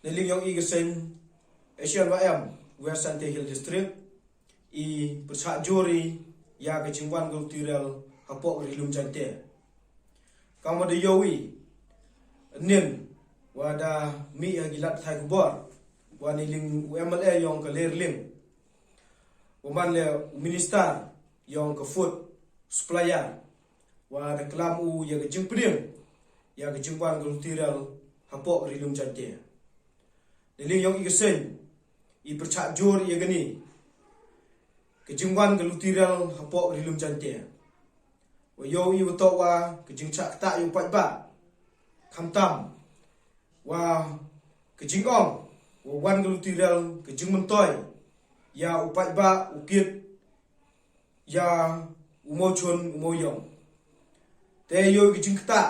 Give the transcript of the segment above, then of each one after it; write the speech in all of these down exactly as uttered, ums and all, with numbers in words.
Na liang yong i ka seng Asian wa em West Jaintia Hill District, i pyrshah jur i ya ka jingwan ka luti rel hapoh ka ri lum Jaintia. Ka ma da yoh i nin wa da mi ya ki lad thai kubor wa ni ling u M L A yong ka Lerling, wa man le u minister yong ka food supplier, wa da klam u ya ka jingpdeng ya ka jingwan ka luti rel hapoh ka ri lum Jaintia. Na liang yong i ka seng, i pyrshah jur i ya kani ka jingwan ka luti rel hapoh ka ri lum Jaintia. Wa yoh i wa toh wa ka jingshah ktah ya u paidbah, khamtam wa ka jingong wa wan ka luti rel ka jingmyntoi ya u paidbah u kit ya u mawchun u mawyong. Te yoh i ka jingktah,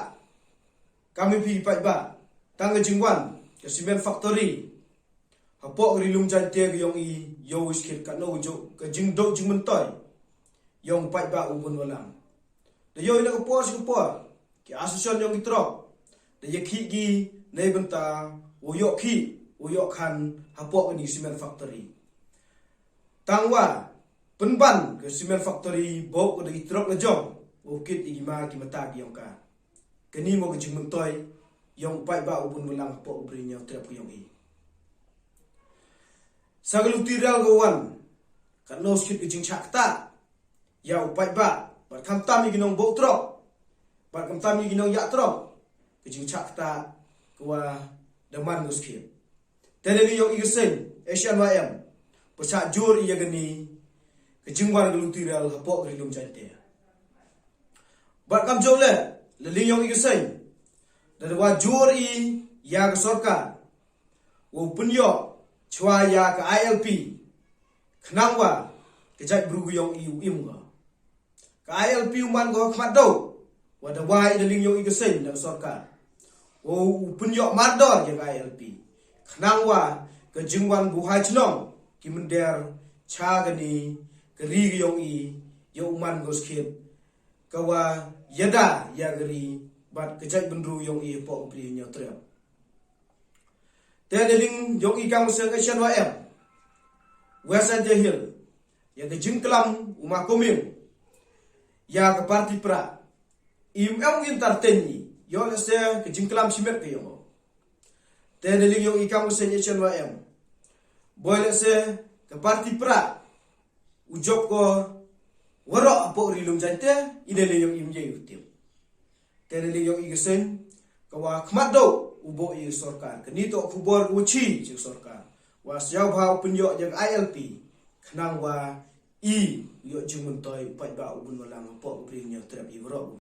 ka mi phi paidbah, tang ka jingwan ka cement factory hapoh ka ri lum Jaintia ka yong i, yoh i skit ka no jo ka jingdoh jingmyntoi yong paidbah u bun walang. Da yoh i na ka por sha ka por ki association yong ki trok da ya ki ki nei bynta u yoh ki u yoh khan hapoh ka ni cement factory. Tang wa pynban ka cement factory bok ka da ki trok la jong u kit i ki ma ki mata ki yong ka. Kani mo ka jingmyntoi yong paidbah u bun walang hapoh u bri nyau trep ka yong i. Sa ka luti rel ka wan ka no skit ka jingshah ktah ya u paidbah, bad khamtam i ki nong bok trok, bad khamtam i ki nong yak trok, ka jingshah ktah ka wa da man ka skit. Te na liang yong i ka seng Asian wa em pyrshah jur i ya kani ka jingwan ka luti rel hapoh ka ri lum Jaintia. Bad kam jong le, na liang yong i ka seng, da da wa jur i ya ka sorkar wa u pynyoh chwa ya ka I L P, khnang wa ka jait bru ka yong i u im ka. Ka I L P u man ka khmat do wa da wa i na liang yong i ka seng na ka sorkar wa u pynyoh mardor ya ka I L P, khnang wa ka jingwan buhai chnong ki mynder cha kani ka ri ka yong i, ya u man ka skit ka wa yada ya ka ri bad ka jait bynru yong i hapoh ka bri nyau trep. Te na liang yong i kam seng Asian wa em West Jaintia Hill, ya ka jingklam u ma koming ya ka party pra, im em u entertain i yoh le se ka jingklam shimet ka yong o. Te na liang yong i kam seng Asian wa em, boi le se ka party pra u jop ko waroh hapoh ri lum Jaintia, i na liang yong i im ye u tip. Te na liang yong i ka seng, ka wa khmat do u bok i sorkar. Kani to khubor ka wa chi chi sorkar wa siaw bha u pynyoh ya ka I L P, khnang wa i u yoh jingmyntoi u paidbah u bun walang hapoh u bri nyau trep i waroh u